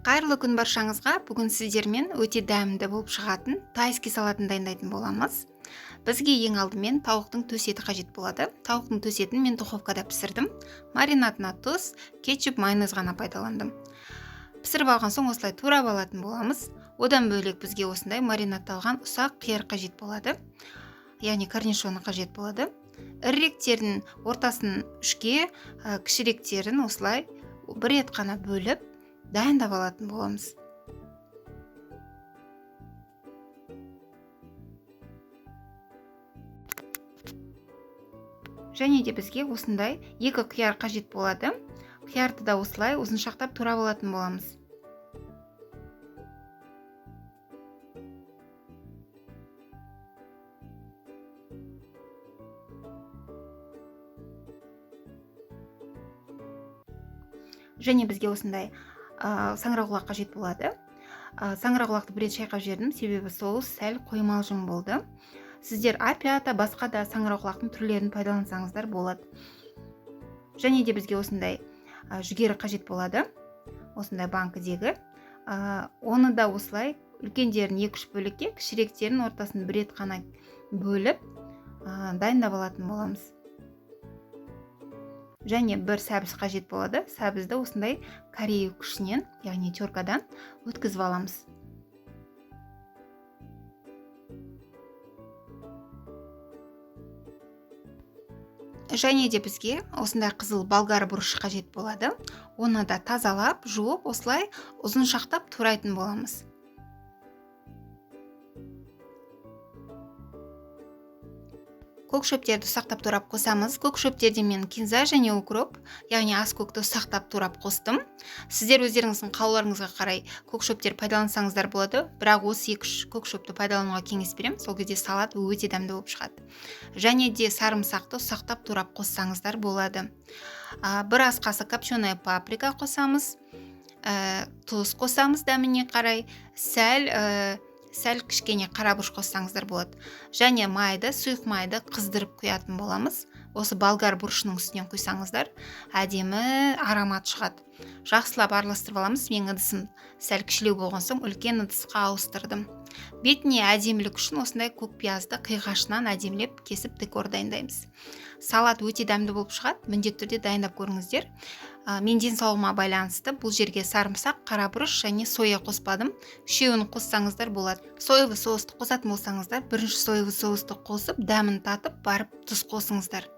Қайырлы күн баршаңызға. Бүгін сіздермен өте дәмді болып шығатын тайский салатын дайындайтын боламыз. Бізге ең алдымен тауықтың төс еті қажет болады. Тауықтың төс етін мен духовкада пісірдім. Маринадына тұз, кетчуп, майонез ғана пайдаландым. Пісіріп алған соң осылай турап алатын боламыз. Одан бөлек бізге осындай маринадталған ұсақ қияр қажет болады. Яғни корнишоны қажет болады. Іріректерін ортасын үшке, кішіректерін осылай бір рет қана бөліп дайындап алатын боламыз. Және де бізге осындай 2 қияр қажет болады. Қиярды да осылай ұзыншақтап турап алатын боламыз. Және бізге осындай саңырауқұлақ қажет болады. Саңырауқұлақты бір рет шайқап жібердім, себебі соус сәл қоймалжың болды. Сіздер опята, басқа да саңырауқұлақтың түрлерін пайдалансаңыздар болады. Және де бізге осындай жүгері қажет болады. Осындай банкідегі. Оны да осылай үлкендерін екі-үш бөлікке, кішіректерін ортасын бір рет қана бөліп, дайындап алатын боламыз. Және бір сәбіз қажет болады. Сәбізді осындай корей күшінен, яғни теркадан өткізіп аламыз. Және де бізге осындай қызыл болгар бұрышы қажет болады. Оны да тазалап, жуып, осылай ұзыншақтап турайтын боламыз. Көк шөптерді ұсақтап турап қосамыз. Көк шөптерде мен кинза және укроп, яғни ас көкті ұсақтап турап қостым. Сіздер өздеріңіздің қалауларыңызға қарай көк шөптер пайдалансаңыздар болады. Бірақ осы екі-үш көк шөпті пайдалануға кеңес беремін. Сол кезде салат өте дәмді болып шығады. Және де сарымсақты ұсақтап турап қоссаңыздар болады. Бір ас қасық копченая паприка қосамыз. Тұз қосамыз дәміне қарай. Сәл кішкене қара бұрыш қоссаңыздар болады. Және майды, сұйық майды қыздырып құятын боламыз. Осы болгар бұрышының үстінен құйсаңыздар, әдемі аромат шығады. Жақсылап араластырып аламыз. Менің ыдысым сәл кішілеу болған соң үлкен ыдысқа ауыстырдым. Бетіне әдемілік үшін осындай көк пиязды қиғашынан әдемілеп кесіп декор дайындаймыз. Салат өте дәмді болып шығады. Міндетті түрде дайындап көріңіздер. Мен денсаулығыма байланысты бұл жерге сарымсақ, қара бұрыш және соя қоспадым. Үшеуін қоссаңыздар болады. Соевый соусты қосатын болсаңыздар, бірінші соевый соусты қосып, дәмін татып, барып тұз қосыңыздар.